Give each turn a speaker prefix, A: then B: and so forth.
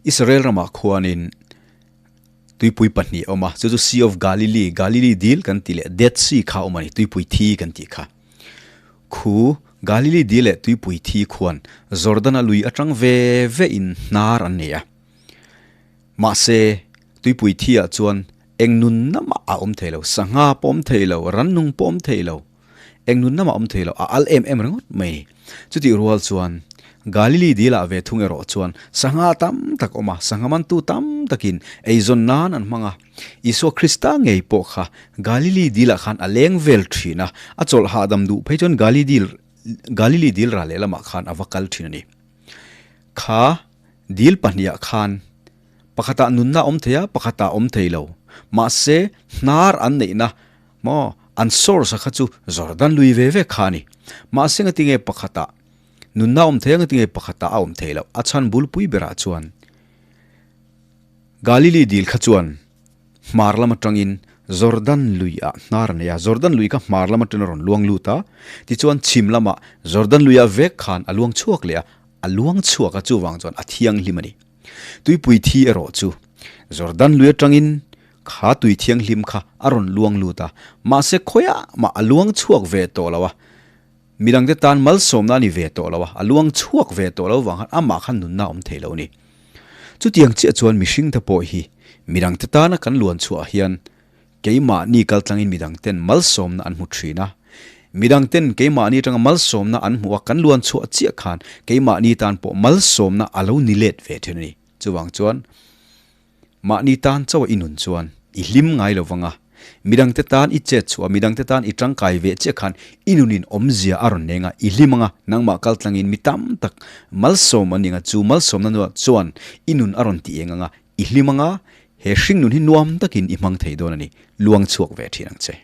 A: Israel ramah khuanin tuipui pahnih a awm a, chu chu Sea of Galilee, Galilee dil kan tih leh Dead Sea kha a awm a ni, tuipui thi kan tih kha. Khu Galilee dil leh tuipui thi khuan Jordan-a lui atang ve ve in hnar an nei a. Mahse, tuipui thi ah chuan eng nun namah a awm thei lo, sangha pawh awm thei lo, rannung pawh awm thei lo. Eng nun namah awm thei lo, a al em em ringawt mai. Chutih rual chuan Galili dilah ve thung erawh chuan sangha tam tak awm a, sangha mantu tam takin eizawn nan an hmang a. Isua Krista ngei pawh kha Galili dilah khan a leng vel thin a, a chawlh hahdam duh phei chuan Galili dil ral lehlamah khan a va kal thin a ni. Kha dil pahnihah khan pakhatah nunna a awm thei a, pakhatah a awm thei lo. Mahse, hnar an neihna Maw? An source a kha chu Jordan lui ve ve kha a ni. Mahse ngatinge pakhatah nunna a awm thei a, ngatinge pakhatah a awm thei loh? A chhan bulpui berah chuan Galili dil kha chuan hmar lam atangin Jordan lui ah hnar a nei a, Jordan lui kha hmar lam atangin a rawn luang lut a, tichuan chhim lamah Jordan lui ah vek khan a luang chhuak leh a, a luang chhuak a, chuvang chuan a thianghlim a ni. Tuipui thi erawh chu Jordan lui atangin Kha tui thianghlim kha a rawn luang lut a, mahse khawiah mah a luang chhuak ve tawh lo a, midangte tan malsawmna a ni ve tawh lo a, a luang chhuak ve tawh lo vang khan amah khan nunna a awm thei lo a ni. Chutiang chiah chuan mihringte pawh hi midangte tana kan luan chhuah hian keimahni kaltlangin midangten malsawmna an hmu thin a, midangten keimahni atanga malsawmna an hmuh a kan luan chhuah chiah khan keimahni tan pawh malsawmna a lo ni let ve thin a ni. Chuvang chuan. Mahni tan chauh a i nun chuan i hlim ngai lo vang a, midangte tan i chet chhuah a, midangte tan i tangkai ve chiah khan i nunin awmzia a rawn neng a, i hlim ang a, nangmah kal tlangin mi tam tak malsawm an ning a, chu malsawmna nuah chuan i nun a rawn ti eng ang a, i hlim ang a, he hringnun hi nuam takin i hmang thei dawn a ni, luang chhuak ve thin ang che.